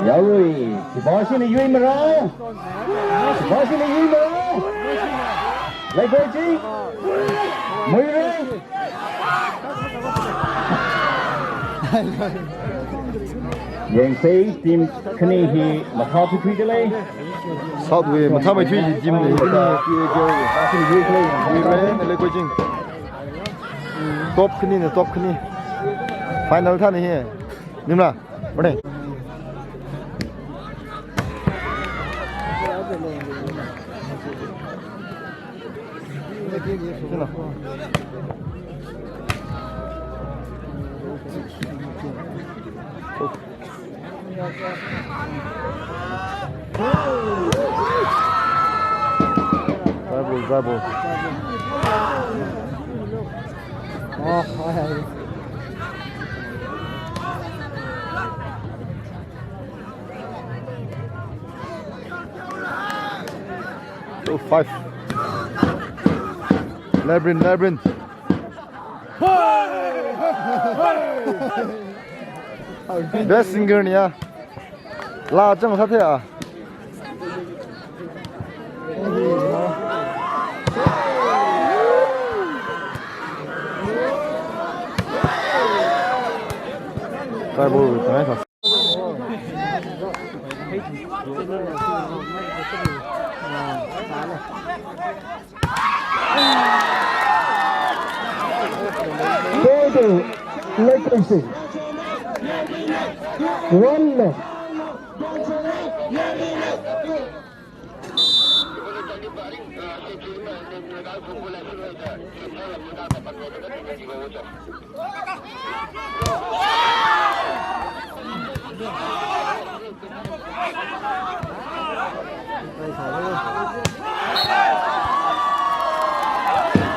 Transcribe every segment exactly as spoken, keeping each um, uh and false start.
Yarui, sipashina yuimara. Sipashina yuimara. Leikoiching. Muirui. Yangsei, team khani hi mathāthuithuida lei. Southway mathāmeithui hi team hi. Sipashina yuikhalei. Muirui, Leikoiching. Top khanina, top khani. Final thāna hi. Nimla, morning. Try ball, try ball. Oh, hi, hi. Oh, five. Lebrin, Lebrin. Best singer niya. Laa chang sāthei a. Try ball, try ball. Total Leikoiching. One nil.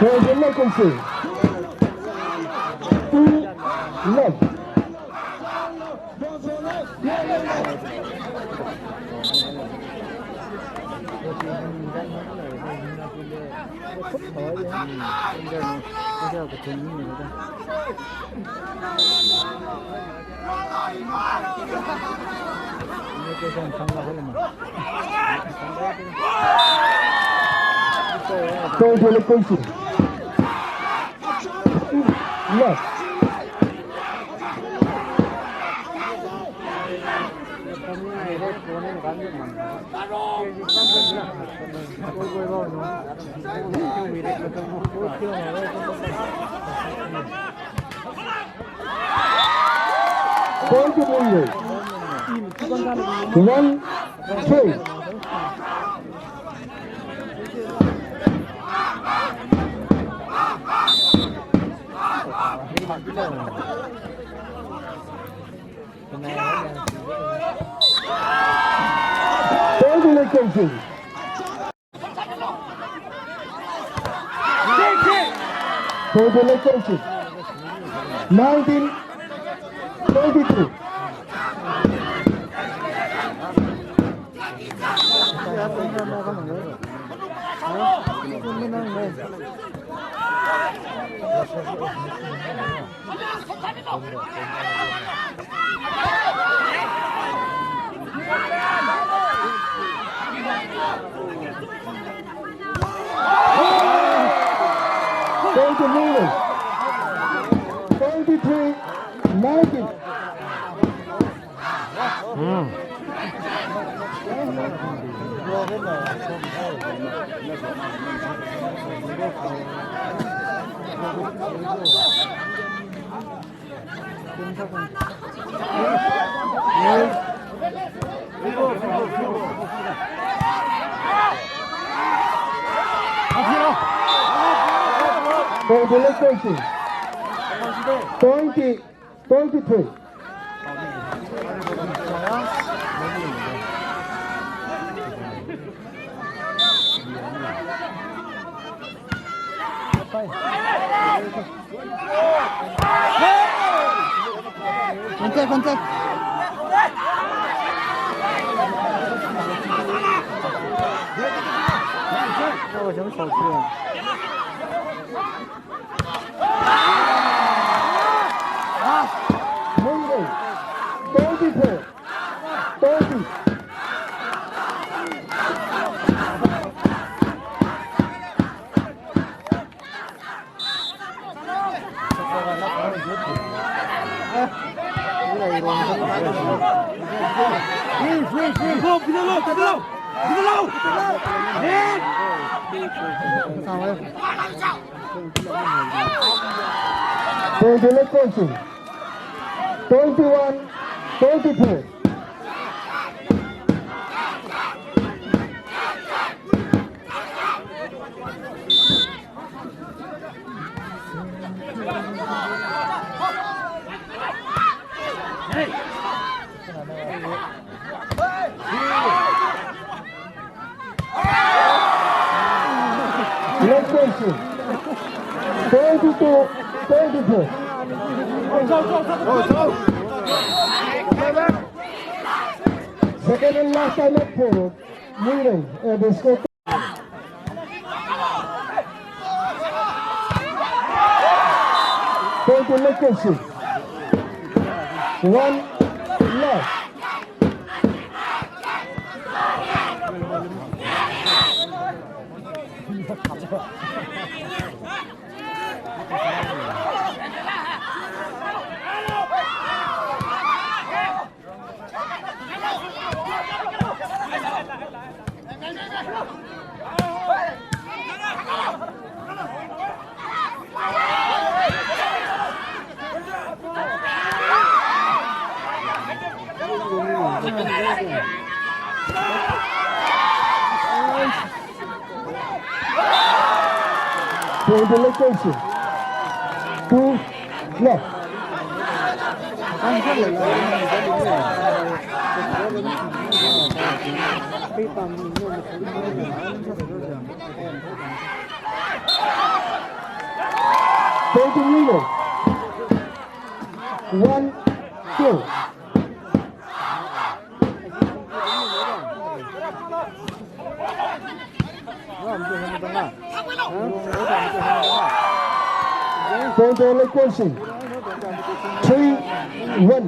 Total Leikoiching. Two nil. Total Leikoiching. Yes. Point to Muirui. One three. Point to Leikoiching. Point to Leikoiching. Nineteen twenty-two. Twenty-three nineteen. Congratulations. Twenty, twenty-three. Contact, contact. Monday, twenty-four. Free, free, free. Go, below, below, below. Hey! Twenty-one, twenty-two. Next question. Twenty-two, twenty-two. Second and last time at four. Moving, uh, the score. Point to location. One left. Point to location. Two left. Point to Nino. One, two. Point to Lekoshi. Three one.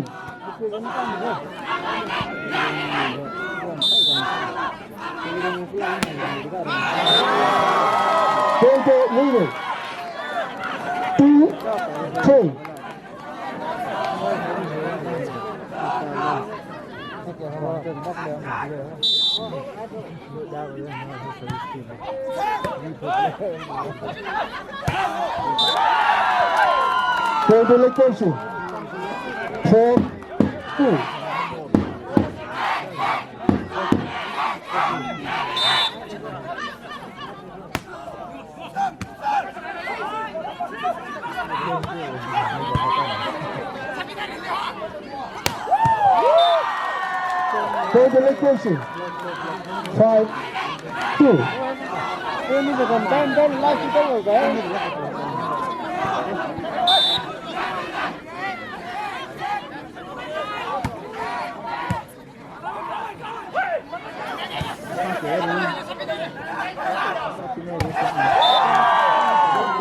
Point to Nino. Two three. Point to Lekoshi. Four two. Point to Lekoshi. Five two.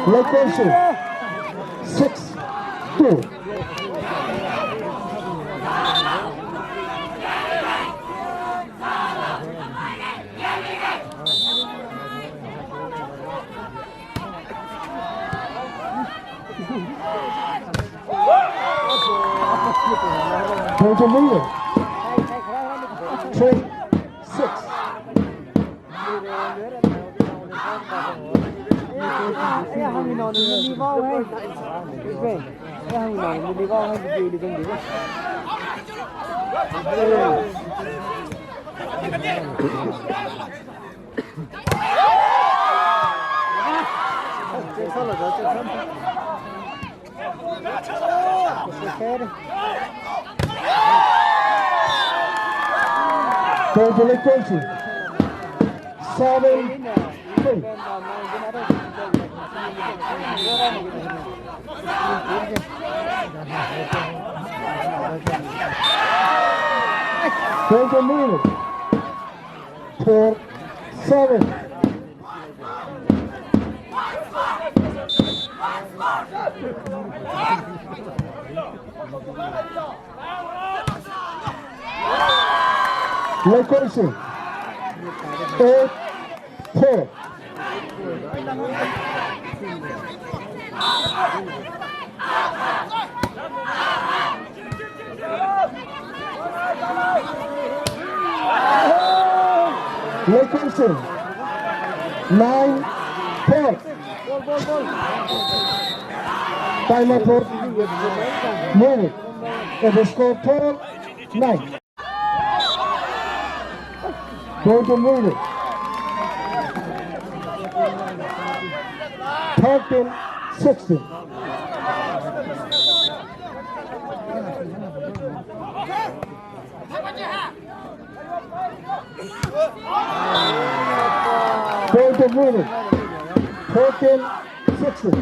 Lekoshi, six two. Point to Lulu. Three six. Congratulations. Seven three. Twenty minutes. Four seven. Lekoshi. Eight four. Leikungshing, nine four. Time out for Mulu. At the score, twelve nine. Point to Mulu. Thirteen sixteen. Point to Mulu. Fourteen sixteen.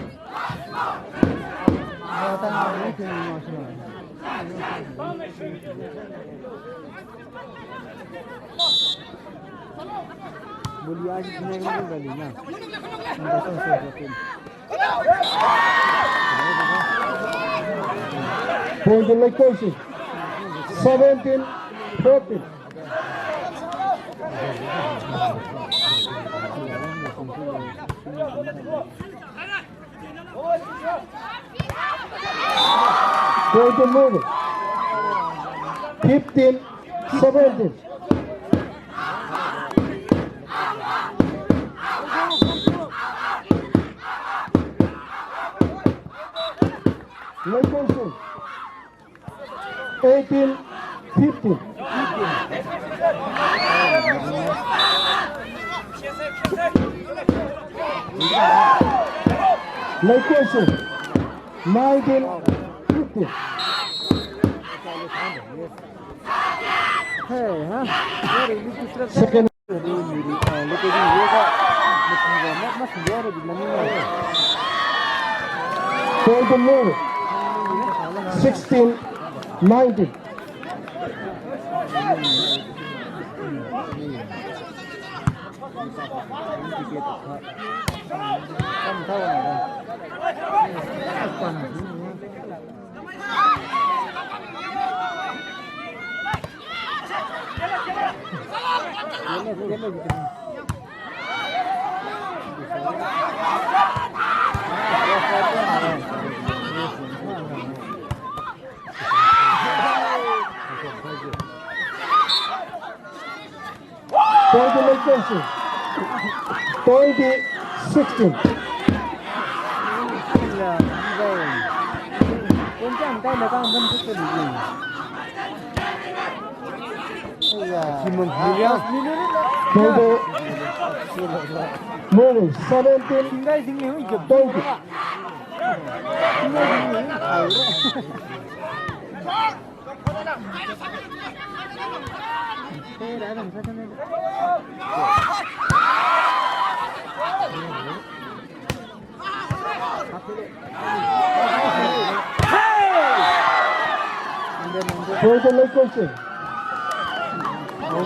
Point to Leikungshing. Seventeen fourteen. Point to Mulu. Fifteen seventeen. Leikungshing. Eighteen fifteen. Leikungshing. Nineteen fifteen. Hey, huh? Second. Point to Mulu. Sixteen nineteen. Twenty-sixteen. Twenty-sixteen. Twenty, Mulu, seventeen, twenty.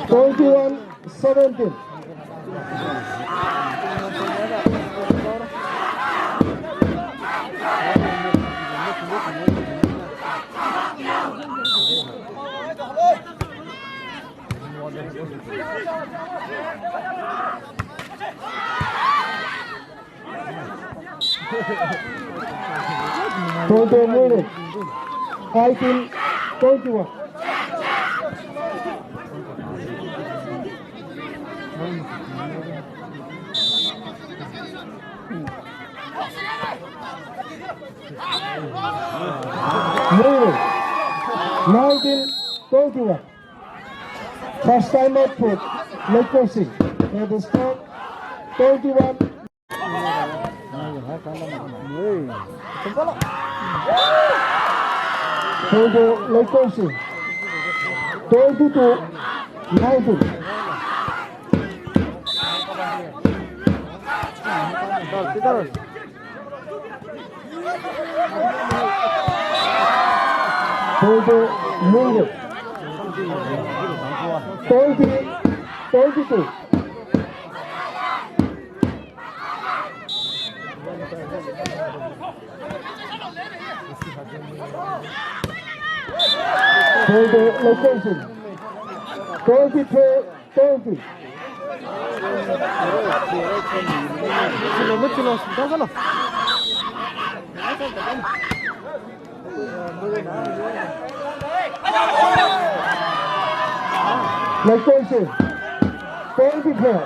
Twenty-one seventeen. Twenty minutes. Eighteen twenty-one. Mulu, nineteen twenty-one. First time output, Leikungshing. At the score, twenty-one. Twenty, Leikungshing. Twenty-two nineteen. Twenty, Mulu. Twenty, twenty-two. Twenty, Leikungshing. Twenty-three, twenty. Leikoshi, twenty-four,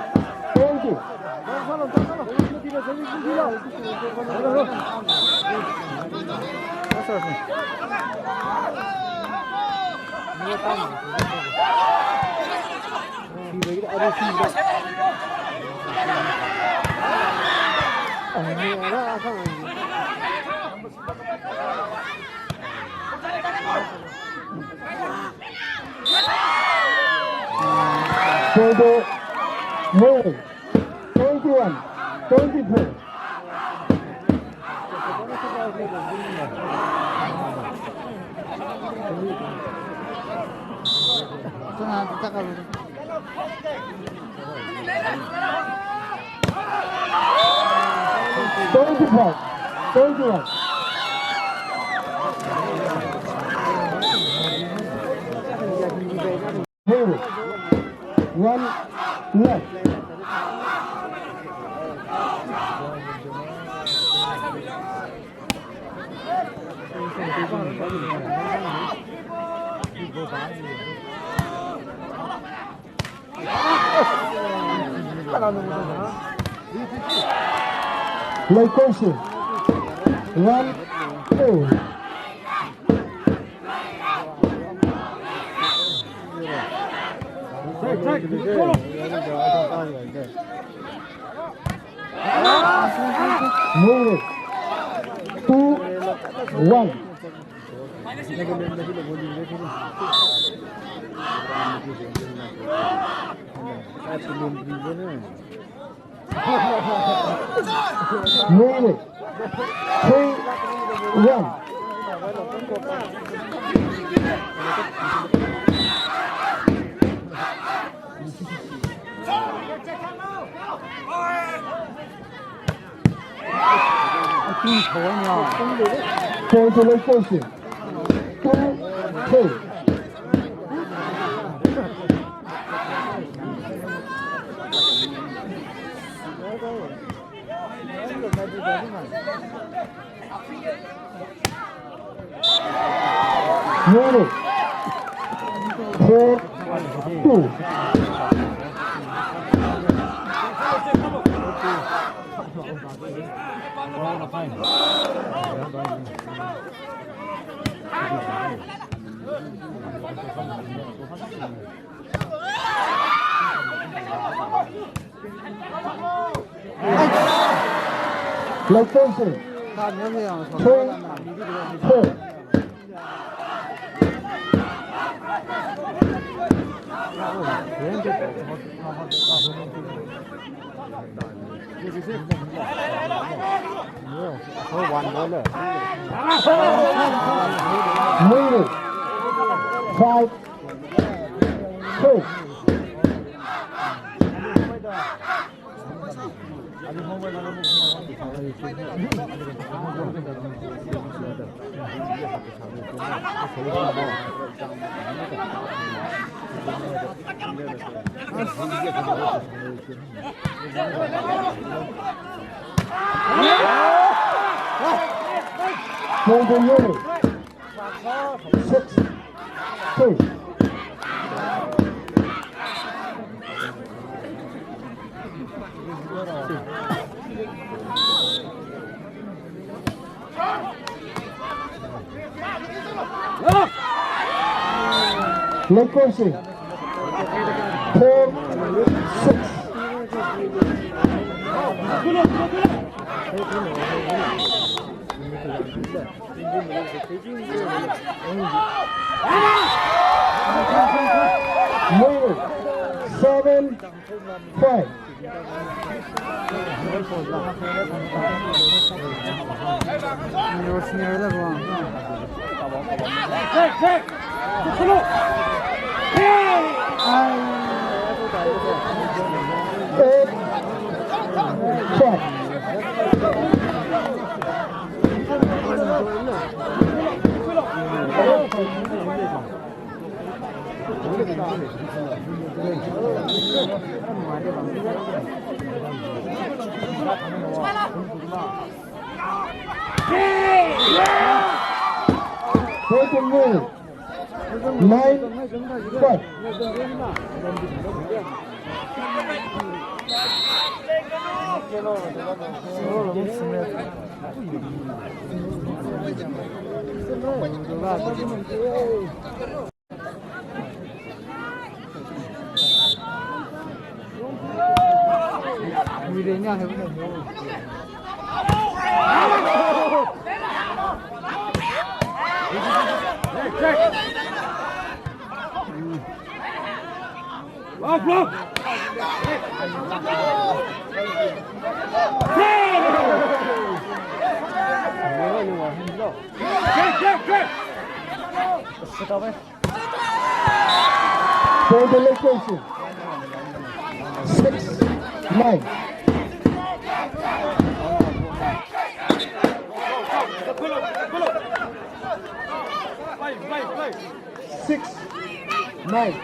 twenty. Twenty, move. Twenty-one, twenty-four. Twenty-five, twenty-one. Zero. One left. Leikoshi. One, two. Move it. Two, one. Move it. Three, one. Congratulations. Two, three. Zero, four, two. Leikoshi. Three, four. Move it. Five, two. Twenty-eight. Six, two. Leikoshi. Four, six. Move. Seven, five. Eight, five. Breaking news. Nine five. For the location. Six nine. Six nine.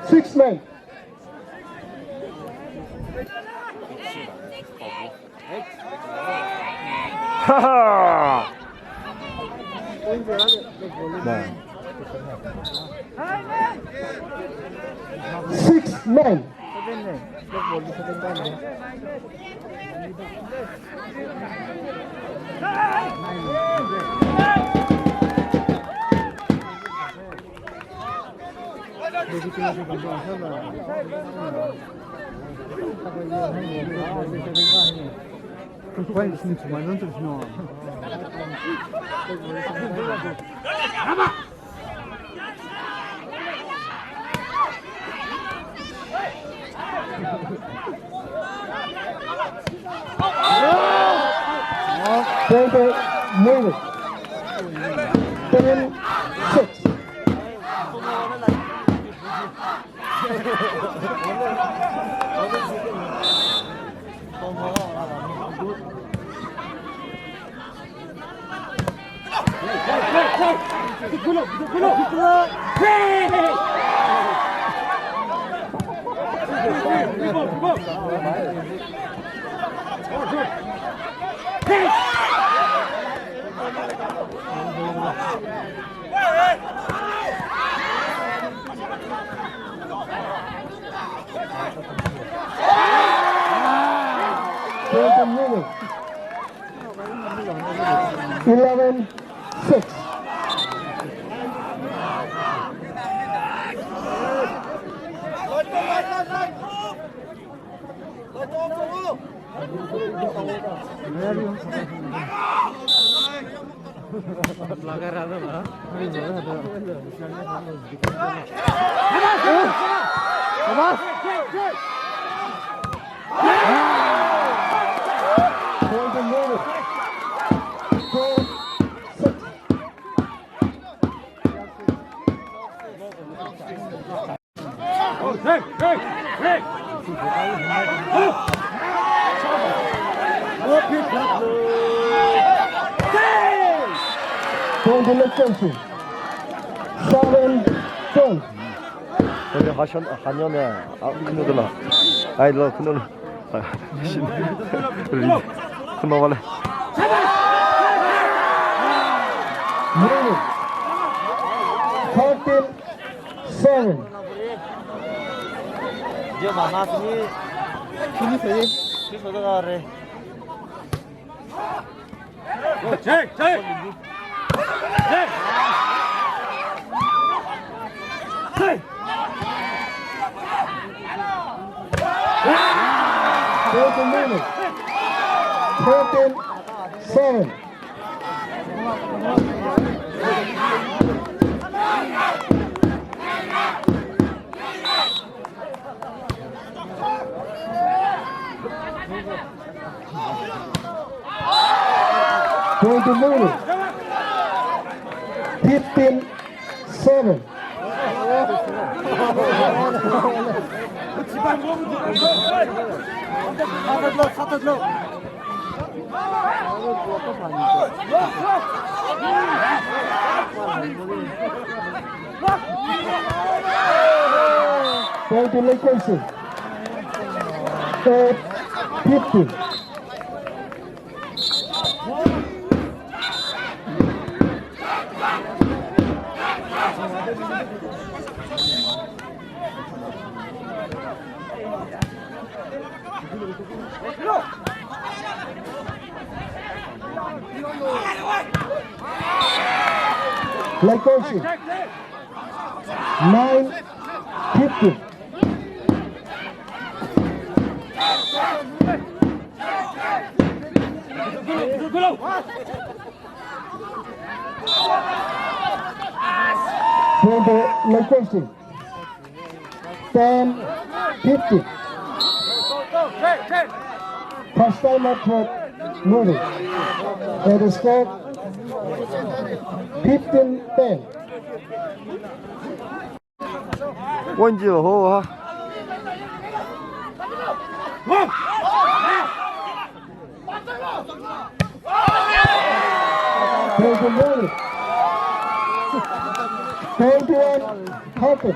Six nine. Haha. Six nine. Twenty minutes. Ten six. Eleven six. Point election. Seven point. Kone Hashan, Hanyo ne, a, kunu dala. Ai lo, kunu lo. Shin. Ri. Kunu wale. Thirteen seven. Dia mana sini? Sini saja. Sini saja kare. Thirteen minutes. Thirteen seven. Twenty minutes. Fifteen seven. Point election. Eight fifty. Leikoshi. Nine fifteen. Twenty, Leikoshi. Ten fifteen. First time at Nuri. That is score fifteen ten. One zero ho ha. Twenty-one. Twenty-one. Happen.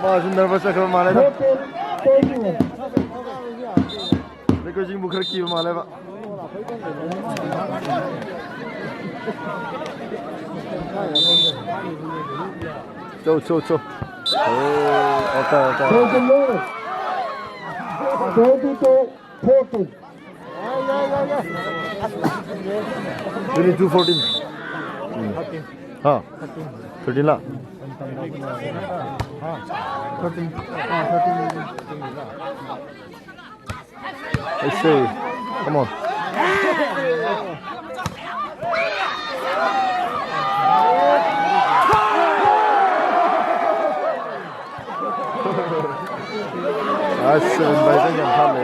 Mashi nervous sākhala maleida. Leikoshi bu khara kiba maleida. Cho, cho, cho. Oh, okay, okay. Twenty-two fourteen. Twenty-two fourteen. Hmm. Ha. Thirteen la. Thirteen. Ah, thirteen. I say, come on. Ah, seven by ten yang ham ya.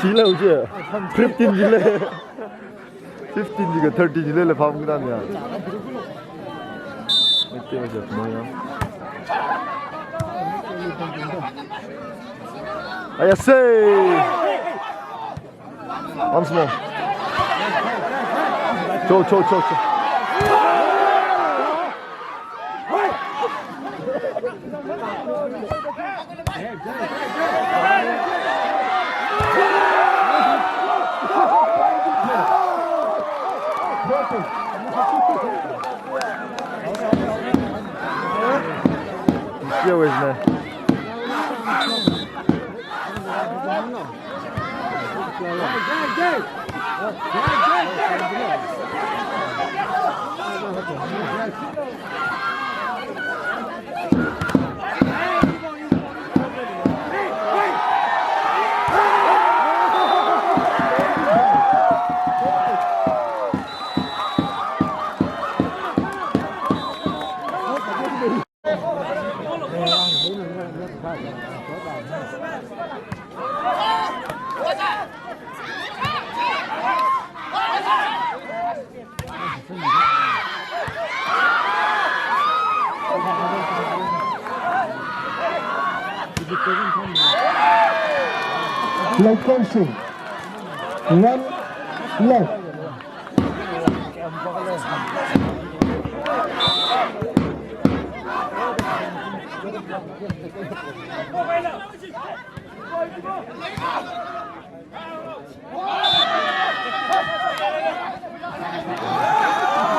Chila uje. Fifteen jile. Fifteen jiakha thirteen jilala pham kidam ya. Mete maja mo ya. Aya se. Once more. Cho, cho, cho, cho. Here is man. Leikoshi. One left.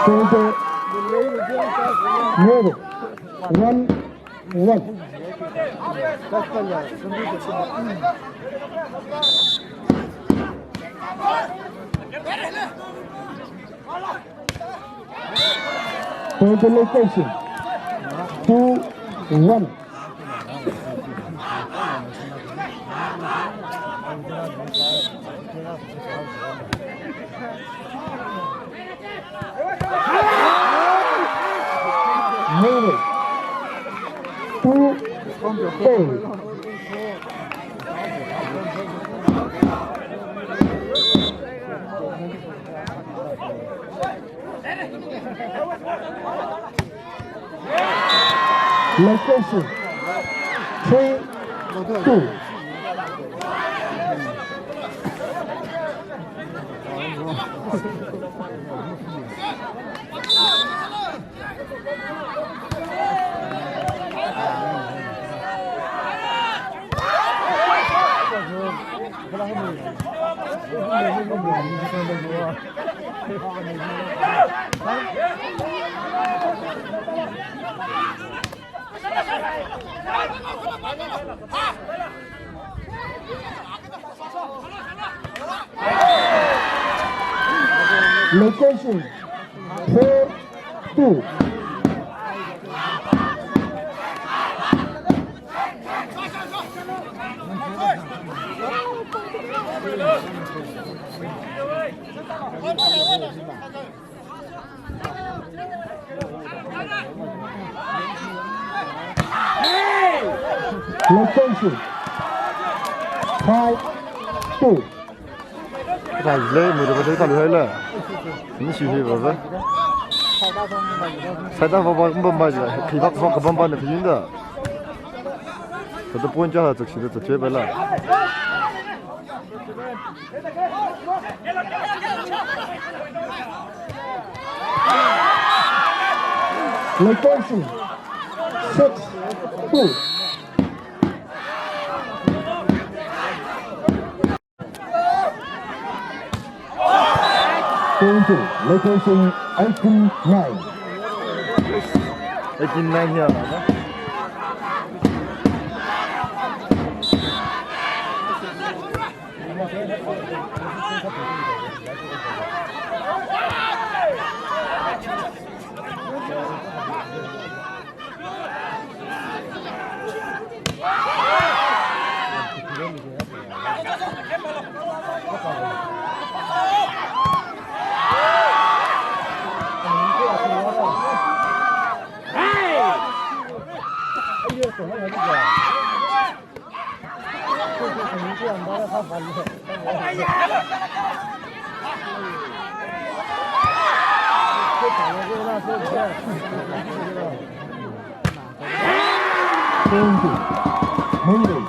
Twenty. One one. Point to Leikoshi. Two one. Two eight. Location three two. Location four two. Location five two. Rāile, muda bada kalu haile. Ni shi hi baba. Saida baba bamba ja. Phibak baba bamba ne phinda. Kata point ja ha chak shi da chwe bala. Location six two. Twenty, location eighteen nine. Eighteen nine here, no? Twenty. Mungri.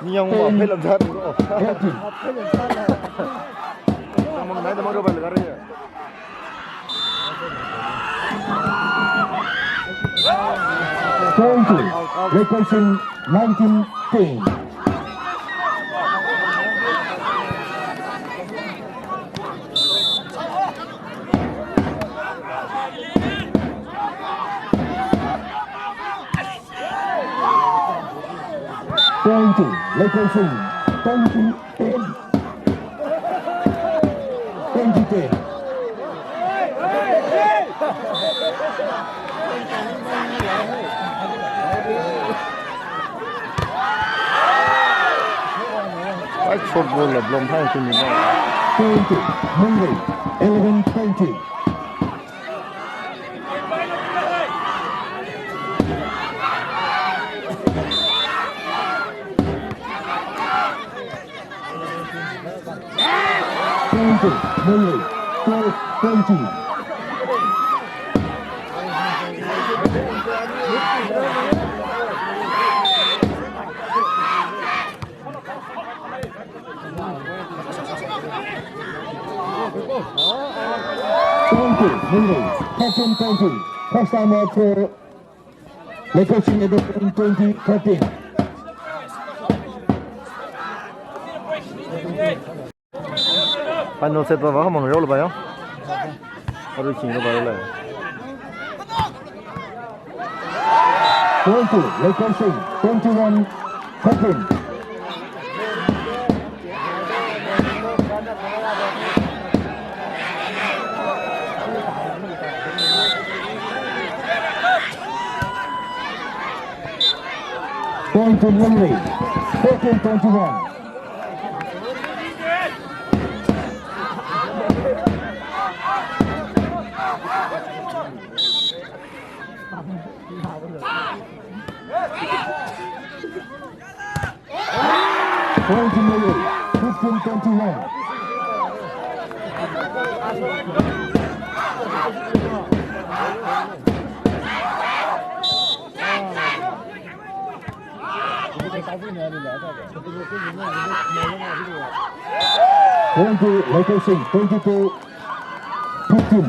Ni yang ma phelam jat ko. Thirty. Tamang nai tamang ro bal kar ya. Twenty. Location nineteen ten. Twenty, location twenty ten. Twenty ten. Ai, short ball la blom thang tuni ba. Twenty, Mungri, eleven twenty. Twenty, Mungri, twelve twenty. Twenty, Mungri, thirteen twenty. First time out for Leikhoshing Edopen twenty thirteen. Final set va va mang rol ba ya. Aru king ba le. Twenty, Leikhoshing, twenty-one thirteen. Point to Mungri, fourteen twenty-one. Point to Mary, fifteen twenty-one. Point to Leikol Singh, twenty-two fifteen.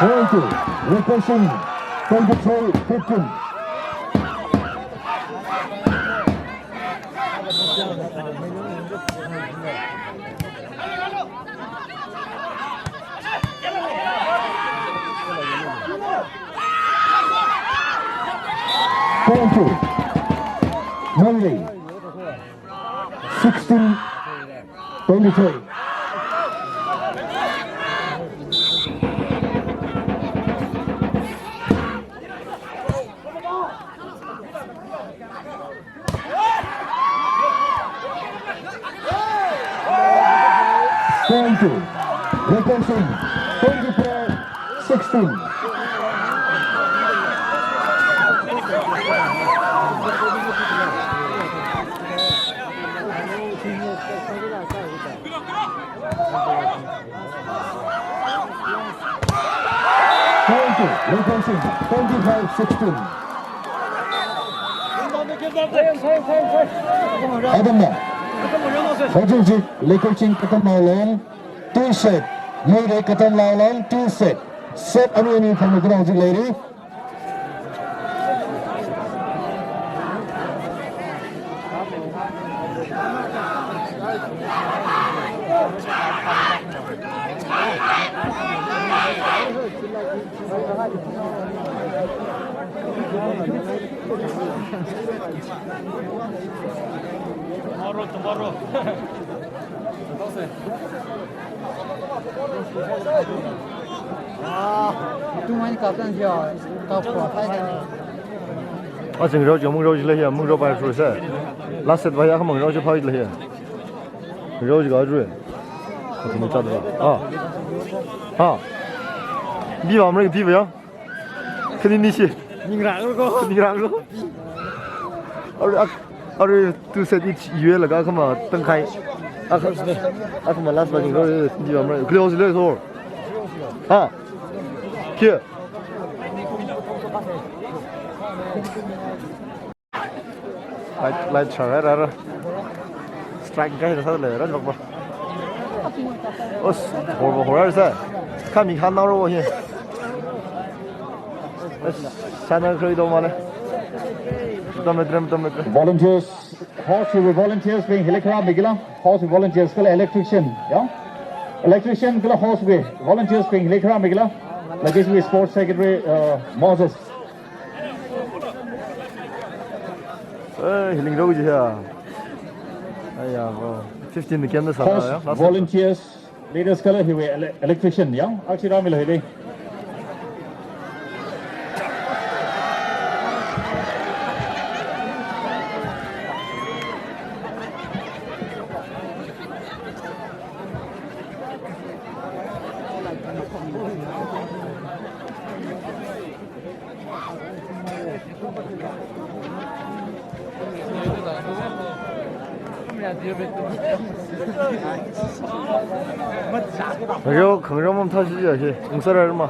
Thank you. Leikol Singh, twenty-three fifteen. Thank you. Mary, sixteen twenty-three. Thank you. Leikol Singh, twenty-four sixteen. Thank you. Leikol Singh, twenty-five sixteen. Adamna. Hajin ji, Leikol Singh katamnao long, two set. Mary katamnao long, two set. Set ani ani phanglu khanao ji leiri. Tomorrow, tomorrow. Tung ani kaptan jia, kap kua kai kai. Azing rao jia mung rao jila hiya, mung rao pai rao se. Last set vaya khamang rao jia phai jila hiya. Rao jia ga rao. Katu mung chat ba. Ah. Ha. Bi ba mre bi ba ya. Khani ni shi. Ningrang lo ko. Ningrang lo. Are, ak-, are two set each yue laga akhama tangkhai. Akha-, akhama last batting lo, di ba mra. Close lo so. Ha. Kia. Light, light shara rara. Strike guy rasa le, rasa bakba. Os, hor, hor, rasa. Kami khan naro here. Os, sana khroi do mane. Dam metre, dam metre. Volunteers, horse wui volunteers bing hili kharā mi kala, horse wui volunteers kala electrician, ya. Electrician kala horse wui volunteers bing hili kharā mi kala. Lagi wui sports secretary, uh, Moses. Eh, hili rao ji ya. Aiya, bro. Fifteen the game na sa ya. Horse volunteers, leaders kala hiwui ele-, electrician ya. Achi rā mi lo hili. Rao, khangarao mamtha shi ya shi, ungsara ma.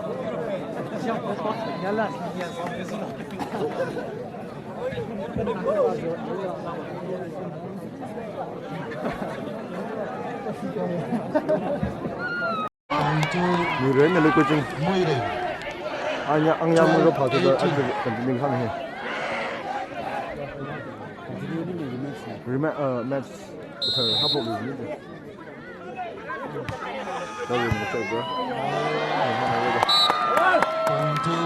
Muirei na Leikol Singh. Muirei. Anya, anya mura pha da, continue khang he. Rema-, uh, match. Thar hapok ni. Point to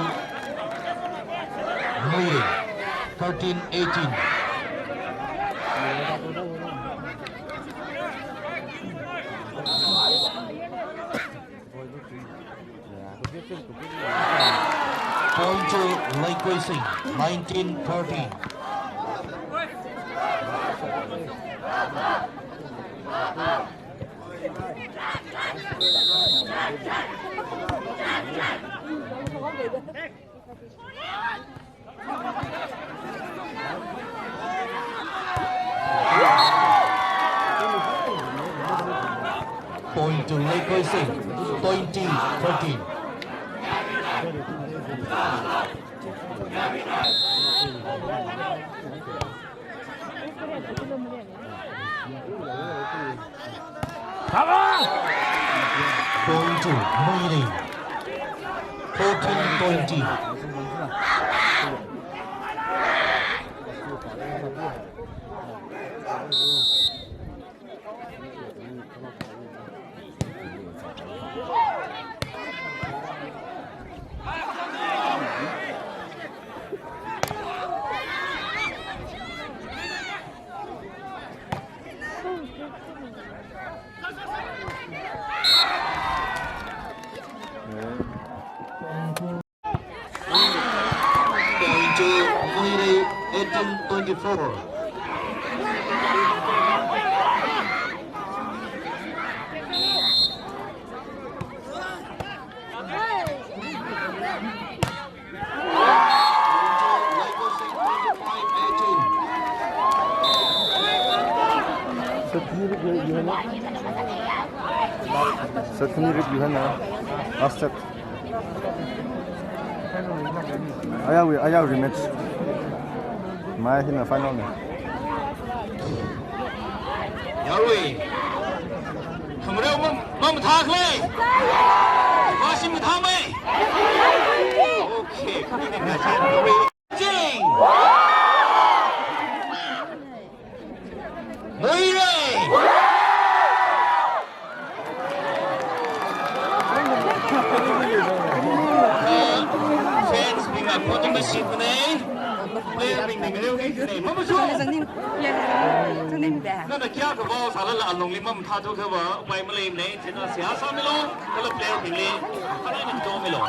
Muirei. Thirteen eighteen. Leikoising, nineteen thirteen. Point to Leikoising, twenty thirteen. Point to Muiri, fourteen twenty. Point to Muiri, eighteen twenty-four. Sir, can you read behind now? Last set. Aya, we, aya rematch. Mai hina final ne. Yarui. Khamreu mam, mamathā khalei. Mashim mathāmei. Okay. Jing. Muiri. Fans bingna photo mashikmana. Player bingna ngareo khanei. Mamachu. Nana kayākha vāsālala alungli mamathāthuakhava upai maleimana. China seihā sāmilu. Kala player bingli khanaina katomilo.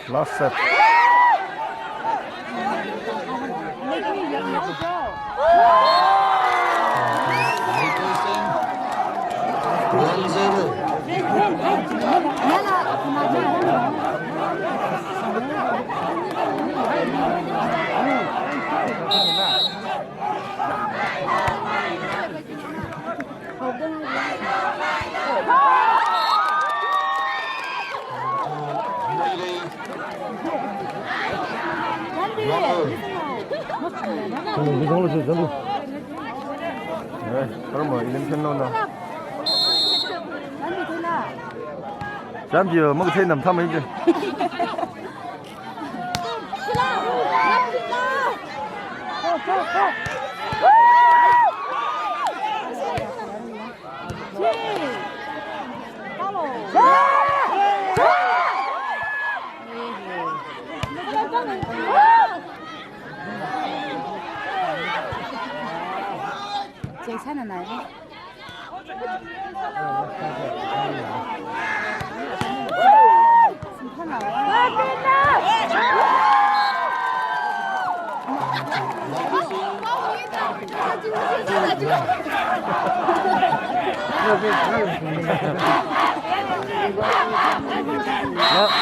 Last set. One zero. Champion, makathei namthamei je.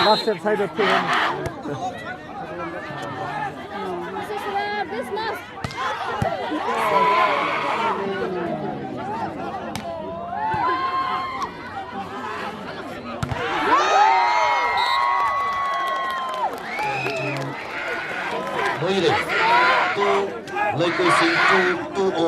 Last set side of the Muiri two, Leikoising two, two O.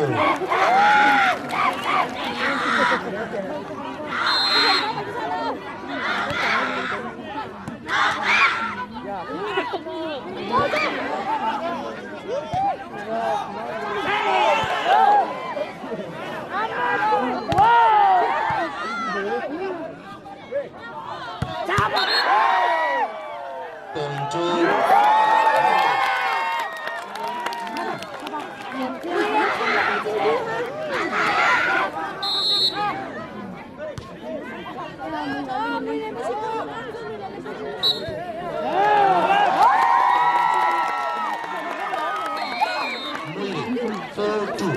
Four two.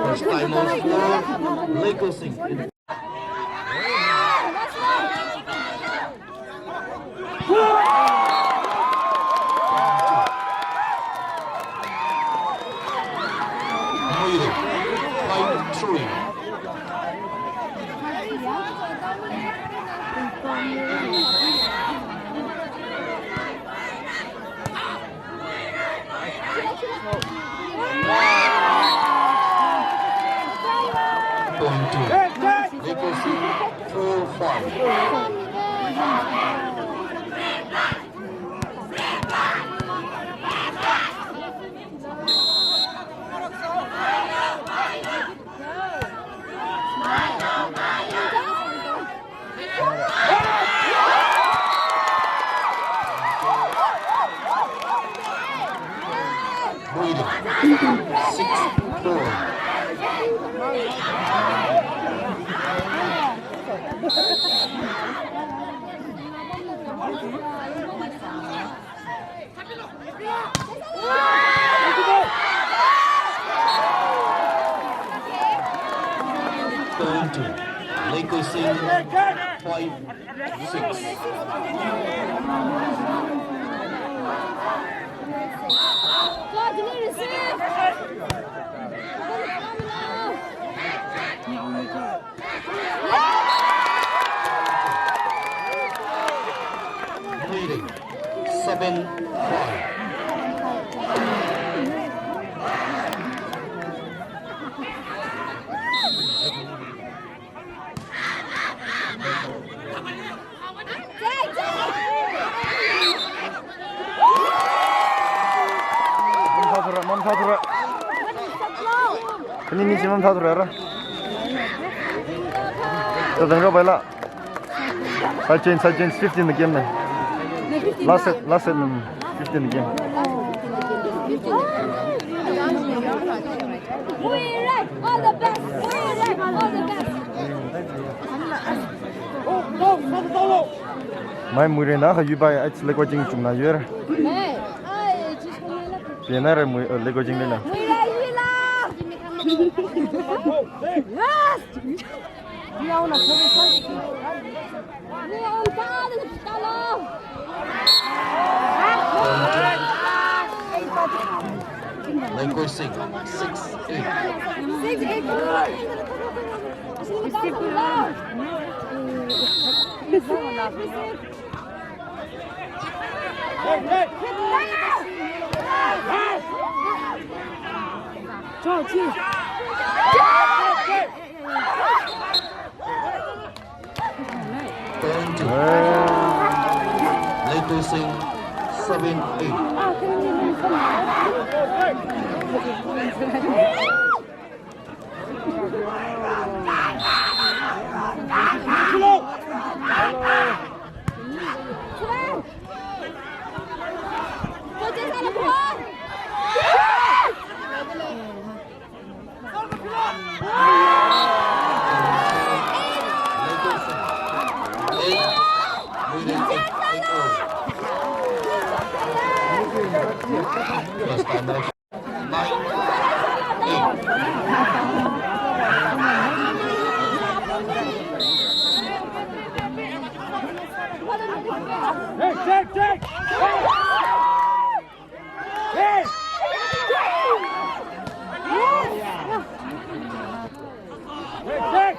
First time of score, Leikosing. Five three. Point two. Leikosing four five. Waiting. Six four. Point to Leikosing, five six. Leading seven five. Mamtha thura, mamtha thura. Khani ni chi mamtha thura ra. Tadang ra baila. Side change, side change, fifteen the game na. Last set, last set, mm, fifteen the game. All the best. All the best. Mai Muirei na ha yuipai, ai Leikojing chungna yuira. Piana re Mui, eh, Leikojing lena. Yes. Leikosing, six eight. Twenty. Leikosing, seven eight. Hey, check, check! Hey! Hey, check!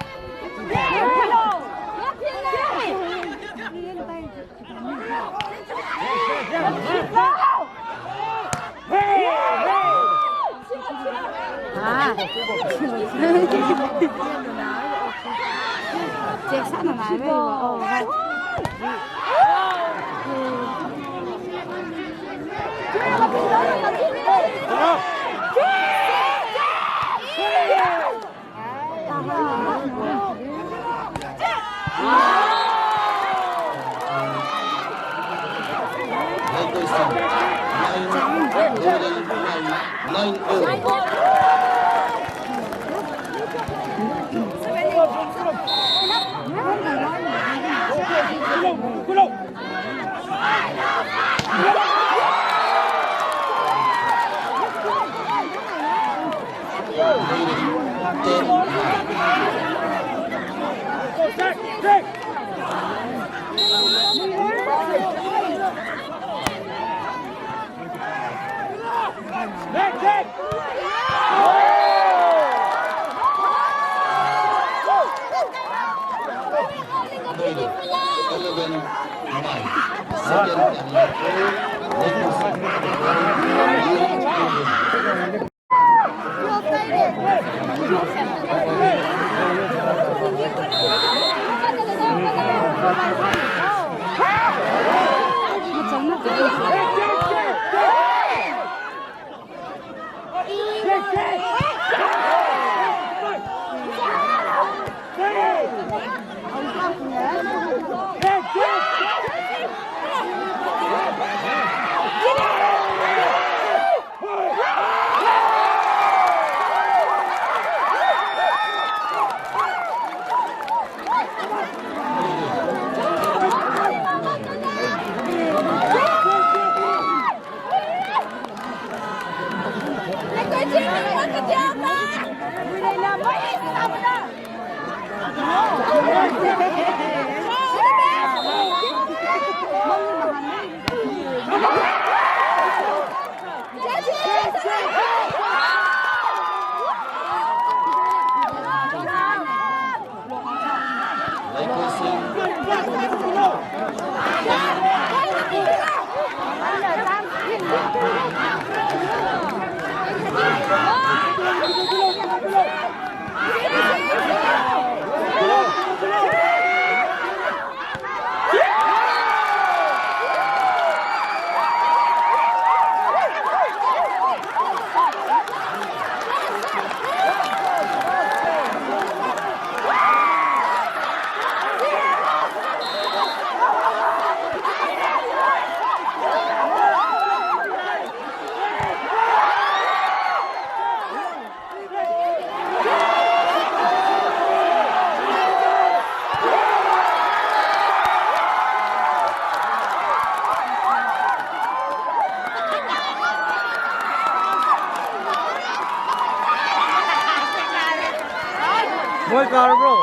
Moi kar, bro.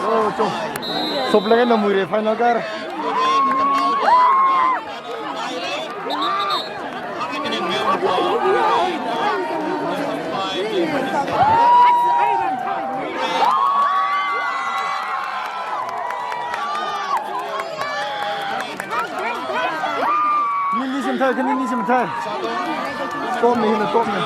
Oh, chong. Soplagana Muirei final kar. Nini shim thai, kani nini shim thai. Top ni, hina top ni.